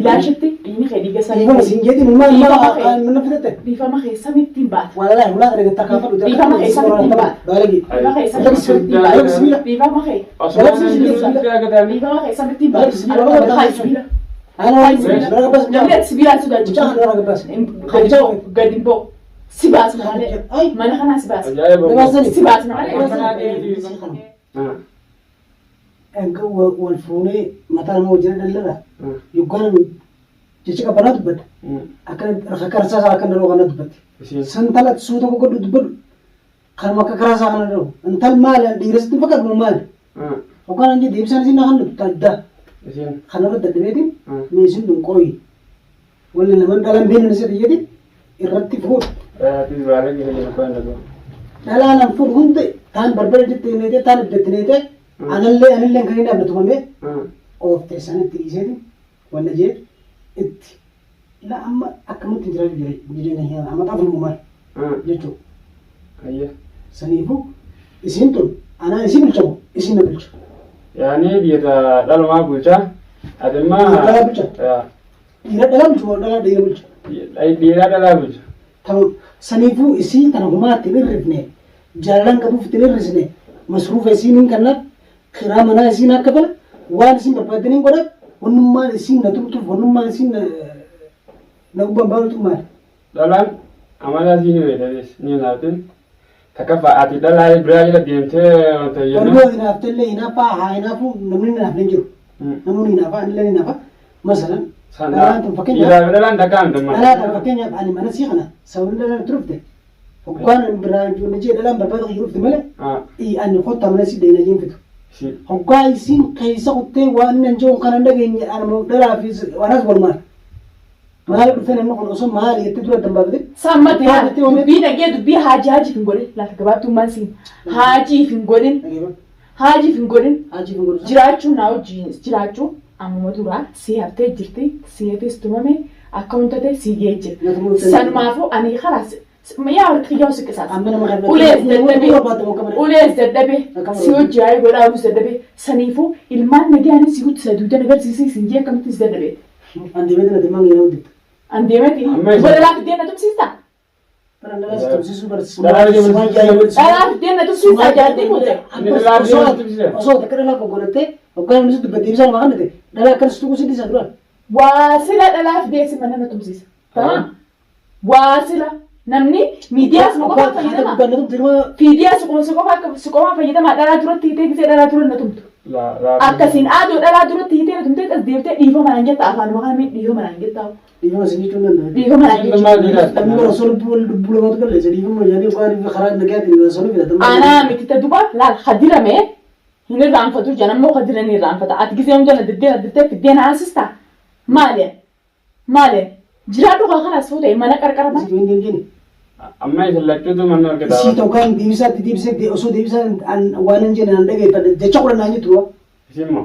Bilaashitti dhiigni kee dhiiga saree. Dhiifama siin jedhin maal Dhiifama maal kee. mana fidatte? Dhiifama kee samittiin baata. Wallahi ulaa kana gattaa kaafadhu. Dhiifama kee samittiin baata. Baalagi. Dhiifama kee Laga samittiin baata. Laga sibiila. Dhiifama kee. Osoo Laga sibiila. Dhiifama kee samittiin Laga baata. sibiila. Laga Haa sibiila. sibiila. Ana Haa waan sibiila. laga bas. Namni ati sibiilaan sodaachisu. Mucaa kana laga bas. Gadi hin ba'u. Gadi hin ba'u. Si baasna malee. Ay. Mana kanaa si baasna. Ajaa'iba. Gabaasani. Si baasna malee. Enka wal fuunee mataa nama wajjin dhallara. Yoggaan jecha qabbanaa dubbadha. Akka akka rasaa akka naroo kana dubbatti. Santala suuta gogodhu dubbadhu. Kanuma akka karaa isaa kana dhahu. Intal maali dhiirasitti hin fakkaatu moo maali? Hoggaan an jedhe ibsaan isin na kan adda. Kanarra dadhabeetiin mee isin tun qooyi. Walli naman dhalan beeknu isa jedhe irratti fuudhu. Dhalaa nan fuudhu hundi taan barbara itti neetee taan ibidda itti neetee anallee anillee kan hin dhaabne tumamee ooftee sanitti dhiiseeti wanna jee itti la amma akkamatti hin jiraachuu jira jireenya hin amma xafuun maal jechuudha. Saniifuu isiin tun anaa isii bulchamu isin na bulcha. Yaani dhiira dhalumaa bulchaa. Ati immoo Dhiira dhalaa bulcha. Dhiira dhalaa bulchu moo dhalaa dhiira bulcha? Dhiira dhalaa bulcha. Tamam. Saniifuu isii tana humaa ittiin hirrifne jaalalan qabuuf ittiin hirrisne masruufa isiin hin kennaaf kiraa manaa isiin akka bala waan isiin barbaaddan hin godhaaf wannummaan isiin na tumtuuf wannummaan isiin na na gubbaan baaftu maali? Dhalaan amala isii ni beekta ni hinaaftin. Takkaffaa ati dhalaa biraa jala deemtee wanta jennu. Warri yoo hinaaftellee hinaaffaa haa hinaafuu namni hin hinaafne hin jiru. Namni hinaafa anillee ni hinaafa. Masalan dhalaan tun fakkeenyaaf Dhiiraa fi dhalaan takkaa miti amma. dhalaa tana fakkeenyaaf ani mana sii kana sababni dhalaan itti dhufte hoggaan ani biraa ijoollee jee dhalaan barbaada kiyya dhufte malee ani kottaa mana sii deena jeen fitu. Hoggaa isiin keessa kuttee waan inni an jedhu kana hin dhageenye anuma dhalaa fi anas walumaan. Maali dhufee namni kun osoo maali jettee dura addan baafate. Sammatti Maal haa jettee oomee? dubbii dhagee dubbii haajii haajiif hin godhin laata gabaabtummaan siin haajiif hin godhin haajiif hin godhin Haajii kun godhu. jiraachuun naa wajjin jiraachuu ammuma duraa sii haftee jirti sii hafees tumame akka wanta ta'e sii ga'ee jira. Na tumuu dhufte. Sanumaafuu ani kalaas yaa warri kiyyaa si qisaas. Amma nama kana Ulees dadhabee barbaadde moo qabare. ulees dadhabee Akkam si hojii ayii godhaa oolus dadhabee saniifuu ilmaan nagayaanis si guddisa duudan agarsiisii siin jee akkamittis dadhabee. An deemee tana deemaa yeroo dibta. An deemeti. Amma isa- Duba dhalaa fiddee na tumsiista? Bara dhalaa si tumsiisuu bara Dhalaa si tumsiisuu- Dhalaa fiddee na tumsiista jaartii kuute. Osoo takka dhalaa gogodhattee hoggaa namni si dubbatte ibsaa nama kannate dhalaa akkanas tuquu si dhiisa duraan. Waa sila dhalaa fiddee si mana na tumsiisa. Tamam? Waa sila namni miidiyaa suma qofaa fayyadama. Miidiyaa si qofaa fayyadama dhalaa duratti hitee gisee dhalaa dura na tumtu. Akkasiin aadoo dhalaa duratti hitee na tumtee as deebitee dhiifama naan jetta afaanuma kana mee dhiifama naan jettaa. Dhiifama si jechuun danda'a. Dhiifama naan jechuun. Namni bara osoo lubbuu lubbuu lamaatu balleessa dhiifama jedhanii waan karaa nagaatiin osoo ni filatan. Anaa miti ta duba laal hadirame hin irraanfatu janammoo hadira ni irraanfata. Ati gisee hunda na diddee na diddee fiddee na haasista. Maali? Maali? Jiraadhu kaa kalaas fuute mana qarqara mana. Isii hin deemjeni. Amma isin lachuutu manni wal Isii qixaawa. tokkaan deebisaatti deebisee osoo deebisaa waan hin jenne nan dhageeffadhe jecha kudha naan jettu Isin moo?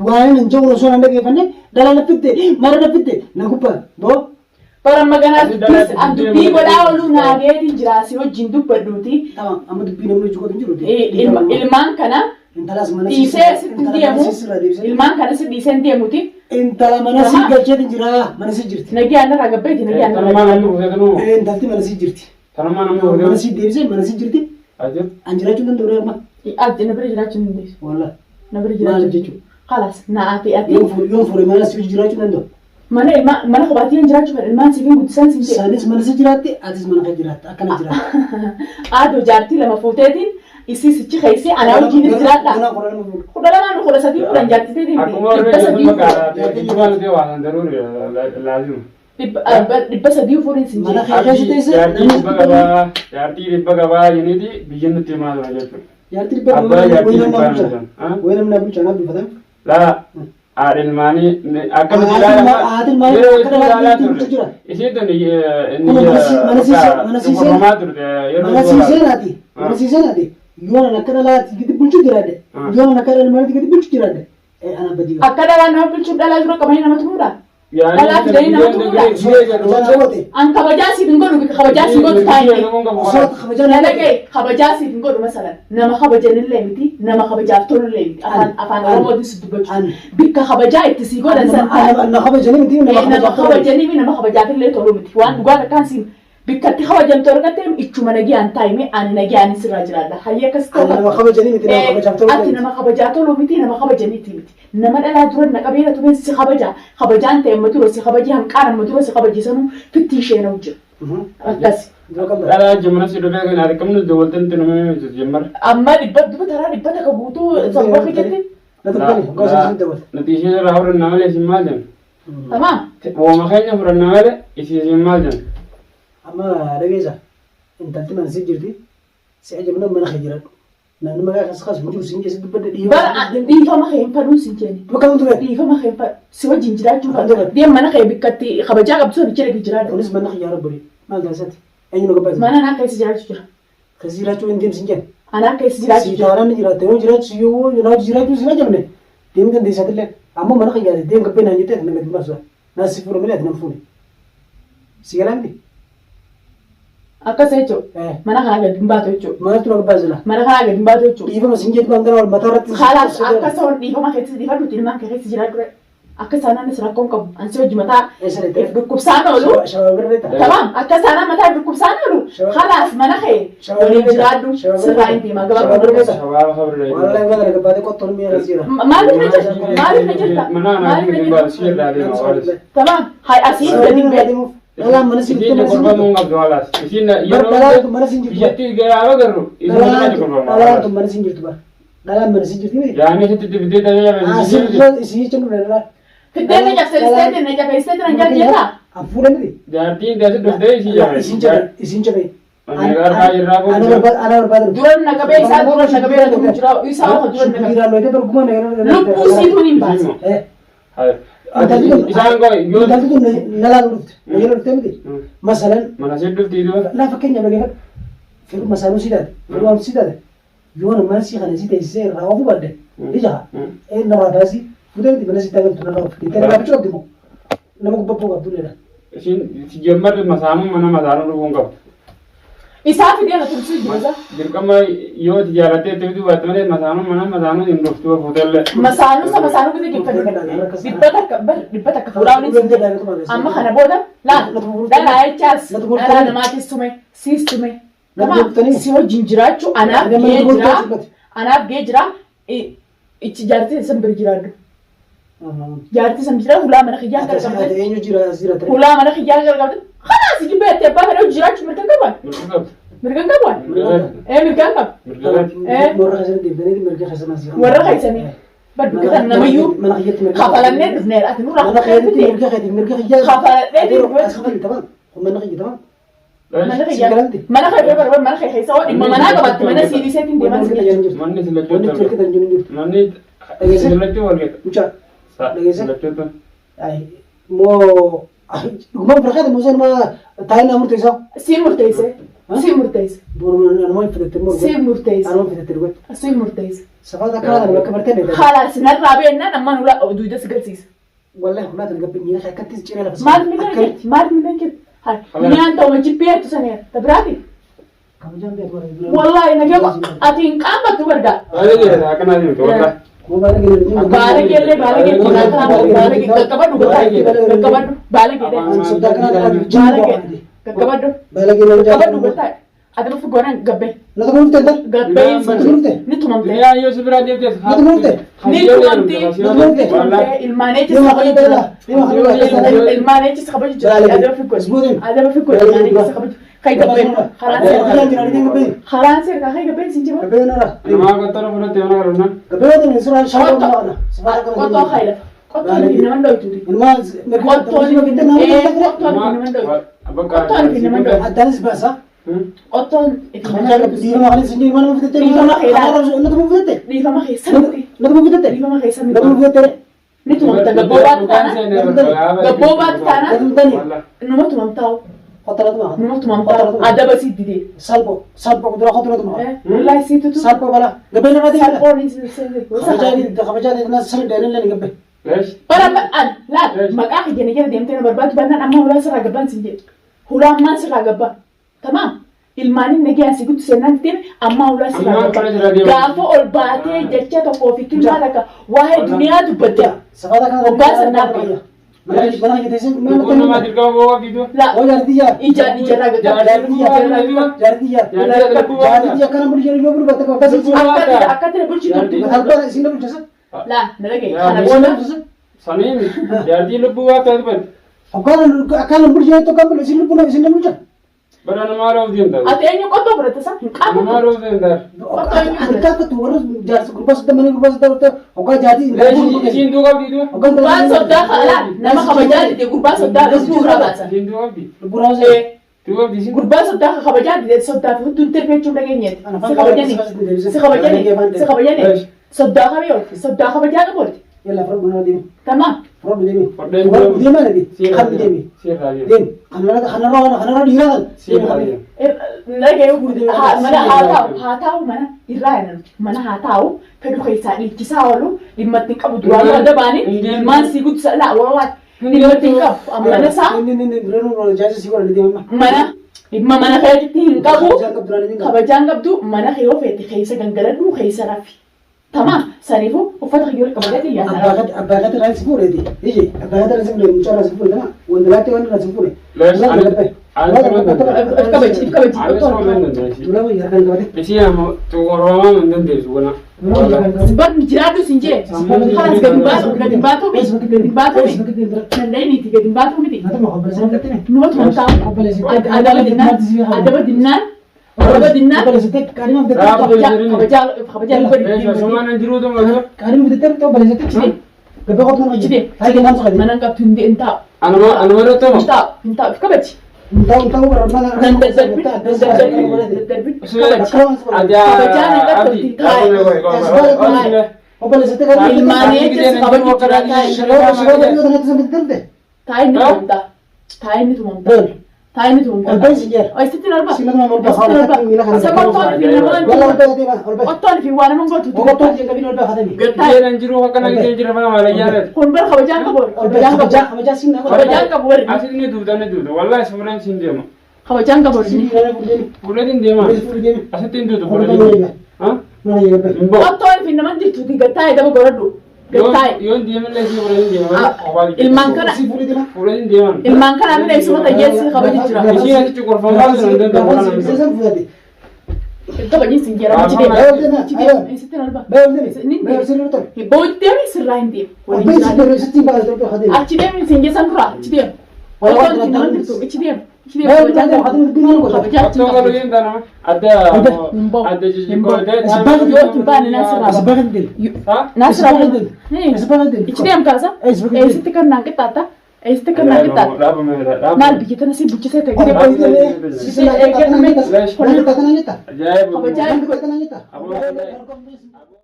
waan hin jedhu osoo nan dhageeffanne dhala na fitte mara na fitte na gubbaa boo Bara maganaa Ati dhalaa dubbii an dubbii godhaa ooluu naageetiin jira si wajjin dubbadhuuti. Tamam amma dubbii namni hojii godhu hin jiru. Ilmaan kana Intalas mana dhiisee sitti hin deemu. Ilmaan kana si dhiisee hin deemuti. Intala mana si galcheetiin jira mana si jirti. Nagiyaan irraa gabbeeti nagiyaan irraa. Tanumaa namni fuuteetu Intalti mana si jirti. Tanumaa namni Mana fuuteetu. si deebisee mana si jirti. Ajib. An jiraachuu hin danda'u amma. Ati na bira jiraachuu hin dandeessu. Wallah. Na bira Maal jiraachuu. jechuudha? Kalaas na ati ati Yoon fuudhe yoon fuudhe mana si jiraachuu hin danda'u. mana ilmaa mana kophaatti hin jiraachuu fedha ilmaan siif hin guddisan siin jedhe. Isaanis mana si jiraatte atis mana kee jiraatte akkana jiraatte. Aadoo jaartii lama fuuteetiin isii sichi keessee anaa wajjiinis jiraadha. Ganaa 12 fuudhe. 12 13 10 jaartii teetiin Akkuma warri dhibba jechuun sadii maqaa kijibaa nuti waasan daruuri laazima. 300 fuudhin siin Mana jedhe. kee keessa teessee Jaartii namni dhibba qabaa, jaartii dhibba qabaa jeniiti biyya nutti himaa tura jechuudha. Jaartii dhibba Abbaa qabaa jaartii wayi namni dhibbaa bulcha. nuti. Ah? Wayi namni bulcha naaf dubbatan. Laa haadha ilmaanii akka nuti Haati ilaalaa ilmaa- haati ilmaanii yeroo akka itti dhalaa ilaalaa bulchu turre. jira. Isiin tun Kun mana siisee- mana siisee- dhukkubsamaa turte yeroo Mana duraa. siisee naati. Mana siisee naati. Yoo nan akka dhalaatti gadi bulchu jiraadhe. Ah. Yoo nan akka dhala ilmaaniitti gadi bulchu jiraadhe. Ana badii qaba. Akka dhalaa nama bulchuuf dhalaa dura qabanii nama tumuudha. Dhalaa fidanii nama tumuudha. Kabajaan goote. An kabajaa siif hin godhu bika kabajaa siif godhu taa'ee. Osoo kabajaan Dalagee kabajaa siif hin godhu masalan nama kabajanillee miti nama kabajaaf tolullee miti afaan afaan Oromootiin si dubbachuu bikka kabajaa itti sii godhan san taa'e. Na kabajanii miti nama Nama kabajaaf tolu. kabajanii fi nama kabajaafillee tolu miti waan dhugaa takkaan siin bikka itti kabajamtu argatte ichuma nagiyaan taa'ime ani nagiyaan sirraa jiraadha. Hayyee akkas ta'u Ani nama kabajanii miti nama kabajaaf tolu. Ati nama kabajaa tolu miti nama kabajaniiti miti. Nama dhalaa dura na qabeera tumeen si kabaja. Kabajaan ta'e amma dura si kabaji hanqaan amma dura si kabajisanuu fitti isheenuu jira. Akkas. Dhalaa jemmana si dhufee kan ati qabnu dawaltan nama jemmara. Amma dhibba duba taraa dhibba takka guutuu sababa fijetti. Na tuqani gosa isin dabalte. Nuti ishee irraa fudhanna malee isin maal jenna? Tamaam. Wooma keenya fudhanna malee isin maal jenna? Amma dhageessa intalti mana si jirti si ajabna mana kee jiraadhu. Namni maqaa keessa kaasu hin jiru siin jeessi dubbadde Bara dhiifama kee hin fadhuun sin jeeni. Bakka kamtu beeku. Dhiifama kee hin fadhu. Si wajjin jiraachuu fadhu. Deem mana kee bikkatti kabajaa qabdu sana bicha dhaqi jiraadhu. Kunis mana kiyyaa rabbole. Maal taasisati? Eenyu na gabbaati? Mana anaa keessa jiraachuu jira. Keessa jiraachuu hin deemsin jedhe. Anaa keessa jiraachuu Si jira. taanaan ni jiraatte yoo jiraachu yoo jiraachuu jiraachuu sin ajabne deemuu dandeessatillee. Ammoo mana kiyyaa deem gabbee naan jettee ati nama dhimma ibsa. Naan si fuudhe malee ati nan fuune. Si galaa miti? Akkas jechuudha. Mana kanaa gadi hin baatu jechuudha. Maaltu na gabbaasila? Mana kanaa gadi hin baatu jechuudha. Dhiifama sin jettu waan kana mataa irratti. Kalaas akka isa dhiifama keessatti dhiifadhuuti ilmaan kee keessa jiraadhu. Akka isaan rakkoon qabu. Ansi hojii mataa Eessa deettee? dhukkubsaan oolu. Shabaab irra deetta. Tamam akka isaan mataa dhukkubsaan oolu. Kalaas mana kee waliin jiraadhu sirraa hin deema gabaabaa. Shabaaba sabirra. Wallahi waan kana gabbaatee qottoon mi'a keessa jira. Maaliif na jirta? Maaliif na jirta? Mana anaa Maaliif na hin jirta? baatu si irraa deema waalis. Tamam hay asii gadi hin bee. Dhalaan mana siin Isiin jirtu. qorbamuu hin qabdu waalaas. Isiin yeroo Dhalaan mana siin jirtu. biyyatti gaafa garru isiin mana qorbama Dhalaan waalaas. mana siin jirtu bara. Dhalaan mana siin jirti miti. Yaani sitti dibdee ta'ee Asirra isin jecha nu dhalaan. Fiddee na cabseessiteetti na cabseessiteetti na jaaljeeta. An fuudhe miti. Jaartiin teessi dhuftee isii jabe. Isin jabe. Isin jabe. Ani gargaa irraa Ana fuudhe. barbaada. Ana barbaada. Dura na qabee isaa dura na qabee na jira isaa hoo dura na qabee. Shubbiiraan loyitee dorgomaa na Lubbuu siituu hin baase. Isaan koo yoo Intalti tun na laalu dhufte. Na jala dhufte miti. Masalan mana si dhufti duuba. laa fakkeenyaaf dhageeffadhu. Fedhu masaanuu si taate. Fedhu waan si taate. Yoo na mana si kana si teessisee irraa ofu badde. Ni jaha. Ee narraa taasisi. Fuutee miti mana si tagaltu narraa ofu. Jettee narraa bichuu qabdi moo? Nama gubbabboo qabdu leedha. Isiin si jammarri masaanuu mana masaanuu dhufuu hin qabdu. Isaa fidee na tursiu jira. Dirqama yoo itti jaalattee itti fiduu baatte malee masaanuu mana masaanuu hin dhuftu fuutellee. Masaanuu sa masaanuu gise geeffatu. Dhibba takka bar dhibba takka fuudhaa waliin amma kana booda laal dhalaa jechaas dhalaa namaatis tume siis tume. Tamaam si wajjin jiraachuu anaaf gahee jira anaaf gahee jira ichi jaartii san bira jiraadhu. Jaartii san bira hulaa mana kiyyaa qarqabde. Eenyu jira as jira ture. Hulaa mana kiyyaa qarqabde. Kanaas jibbeetti abbaa fedhe hojii jiraachuu mirga qaban. Mirga qabdu. Mirga qaban. Mirga Ee mirga qaba. Mirga qabdu. Warra keessanii deebitanii mirga keessan as jira. Warra keessanii baddu kan namayyuu Mana kiyyatti mirga. kafalannee dhufneera ati nurraa Mana kiyyatti mirga keeti mirga kiyyaa. Kafaladhee dhufne. As kafali tamam. Kun mana kiyya tamam. Mana kiyyaa mana kiyyaa barbaadu mana kiyyaa keessa oo dhimma manaa qabatte mana siiniseetiin deemaa Wanni si wal qixan jirtu. Manni Wanni silachuu wal qixan jiru jirtu. Manni silachuu wal qixa. Mucaa. Dhageesse? Silachuu Ay moo dhuguma bira keeti moo sanuma taa'ee naa murteessaa. Si murteesse. Si murteesse. Boru anuma fidatte moo. Si murteesse. Anuma fidatte dhugatti. Si murteesse. Safaata akka haadha bakka bartee dha. Khalaas narraa beennaan ammaan ulaa duuda si galsiisa. Wallahi hulaa tan gabbe miila akkatti ciree lafa. Maal miidhaan keetti? Maal miidhaan keetti? Hai, mi'aan ta'u jibbeettu saneera. Tabiraati? Kabajaan beeku warra dura. Wallahi nagee ati hin qaammattu bargaa. Baay'ee akkanaa deemtu wallahi. Kuma baala gele. Baala geellee baala geellee baala geellee qaqqabadhu qaqqabadhu baala geellee An sobdaa kana dhaa baala jibbu geellee qaqqabadhu Baala gele. qaqqabadhu bartaa. Ati dhufu goonaan gabbee Na tokko murtee intal. gabbee Na tokko murtee. ni tumamte Duniyaa yoo si biraa deemtes. Na tokko murtee. ni tumamte ni tumamte ilmaan eechis Deema kabaju kana jira dhala. Deema kana dhala. ilmaan eechis kabaju jira adaba fi godhi adaba fi godhi ilmaan eechis kabaju kai gabbee karaan Deema seerkaa jira deema gabbee. karaan seerkaa kai gabbee sin jira Gabbee nara. Namaa qottoo fudhatte mana garuu Gabbee waan suuraa shaawaa kana. qottoo kai lafa qottoo nama dhoytuuti Ilmaa qottoo qottoo nama dhoytu Qottoon fi nama dhoytu. Addaanis baasa. qottoon Kabajaa qabdu dhiifama kana isin dhiifama nama fidatte. Dhiifama keedhaa. Na tokko fidatte. dhiifama keessatti Na tokko fidatte. dhiifama keessatti Na tokko fidatte. ni tumamta gabboo baatu taana gabboo baatu taana Na tokko tani. numa tumamtaa'u Qottoo tuma. numa tumamtaa'u adaba sii didee Salpho salpho kuduraa qottoo tuma. wallahi sii tutu Salpho bala. Gabbee nama deemta. salphoon Kabajaa kabajaa na sirri deemee illee gabbee. Leesh. Bara an laal maqaa kiyya na jala deemtee na barbaadu baannaan amma hulaa sirraa gabbaan sin jedhe. Hulaa ammaan sirraa gabbaa. Tamaam. Ilmaanin nagayaan si guddisee naan deeme ammaa hulaa sirraa Ammaan gabbaa. kana jala deema. Gaafa ol baatee jecha tokkoo fi kilmaa takka waa'ee duniyaa dubbatte. Safaata kana Hoggaa sannaa beeku. Mana mana kiyya Lubbuun namaa dirqama ba'uu qabdi iddoo. La Oo jaartii yaa. ijaan ijarraa gaggabaa. Jaartii yaa. Jaartii akkana bulchee yoo bulu bakka bakka Lubbuu Akkatti akkatti bulchitu. Mataa isin bulchisa. La na dhagaye. Yaa, Kana Isin booda bulchisa. Saniin jaartii lubbuu waa ta'e dubbatti. Hoggaan akkana bulchee tokko bulu isin lubbu isin bulcha. Bara namaa roof deemta. Ati eenyu qottoo fudhatte isa hin Namaa qabu. roof deemta. Akka akkatu warra jaarsi gurbaa sadda mana gurbaa sadda hoggaa jaartii Leesh isiin duu qabdi iddoo. Gurbaan soddaa kaalaa nama kabajaa dide gurbaa soddaa lubbuu irraa baasan. Isiin duu qabdi. Lubbuu raawwasa. Duu qabdi isiin. Gurbaan soddaa kabajaa dide soddaa fi hudduun tirfeechuu dhageenyeeti. Si kabajani. Si kabajani. Si kabajani. Soddaa kabiyooti. Soddaa kabajaa qabooti. Yalla fudhadhu nama deemi. Tamaam. Fudhadhu deemi. Fudhadhu Fudhadhu deemi ana deemi. Siirraa Kan deemi. Siirraa deemi. Deemi. Kanarra kanarra kanarra dhiiraa kan. Siirraa deemi. Dhagee mana haa taa'u haa taa'u mana irraa hin mana haa taa'u fedhu keessaa dhiichisaa oolu dhimma ittiin qabu duraan dura dabaanii ilmaan sii guddisa laa wawaati dhimma ittiin qabu mana isaa Inni inni inni jaarsi si godhan deema. mana dhimma mana keetitti hin qabu Kabajaan kabajaan qabdu mana kee yoo feete keessa gangaladhu keessa rafi tamaam saniifuu uffata kiyyoo qabatee xiyyaata Abbaa kati irraa si fuudheeti. Ije abbaa kati irraa si fuudhe mucaa irraa si fuudhe kana wanta laattee waan irraa si fuudhe. Leesh ani If kabaji if kabaji Ani soo hin dandeessi. Dura wayyaa kan qabate. Isiin ammoo xuroomaa hin dandeessu wana. Bar jiraadhu sin jee kanas gadi baatu gadi baatu miti gadi baatu miti danda'iniiti gadi baatu miti Numa tumamtaa adaba dinnaan adaba dinnaan adaba dinnaan kabajaa kabajaa Leesh asumaan hin jiruutu malee. mana qabdu hin hin taa'u Anuma anuma irratti hin homa. taa'u hin taa'u if kabaji nan daddarbin nan daddarbin daddarbin kabaji Kabajaan hin Abdi. qabdu, taa'e inni tumamtaa taa'e inni tumamtaa taa'e inni tumamtaa Isitti narba isa qottoon fi namaan qottoon fi waa naman gootu Giseen hin jiru akkana giseen jira fana maalayyaa kun bar kabajaan qabu kabajaan qabu kabajaan qabu warri Asitti ni duuta ni duuta. Wallahi suuraan siin deema. kabajaan qabu warri Fuuldura hin deema. Asitti hin duutu fuuldura deema. Ha? Hin ba'u. qottoon fi naman jirtuuti gattaa'e daba godhadhu gattaa'e Yoon deemallee si fuuldura hin deema. Ilmaan kana Fuuldura hin deeman. ilmaan kana bina isuma tayyeessi kabaji jira Isiin asitti qorfamaa jiran hin danda'u. kabajin sin jira achi deema achi deema isitti narba booddee deemi sirraa hin deemu waliin jiraatu achi deemi sin geessan dura achi deema qottoon fi naman jirtu achi deema achi deema kabajaan qabu kabajaa achi Qottoo qabu galuu hin taana. Adda Hin ba'u. adda Hin ba'u. jijjiirraa. Yoo itti baane naasirraa ba'a. Ha? Naasirraa ba'a. Ichi deem kaasa. Eessitti kan naan qixxaatta. Eessitti kan naan qixxaatta. Dhaabame Maal biyya tana si bulchisee ta'e. Ajaa'iba. Kabajaa Aboo.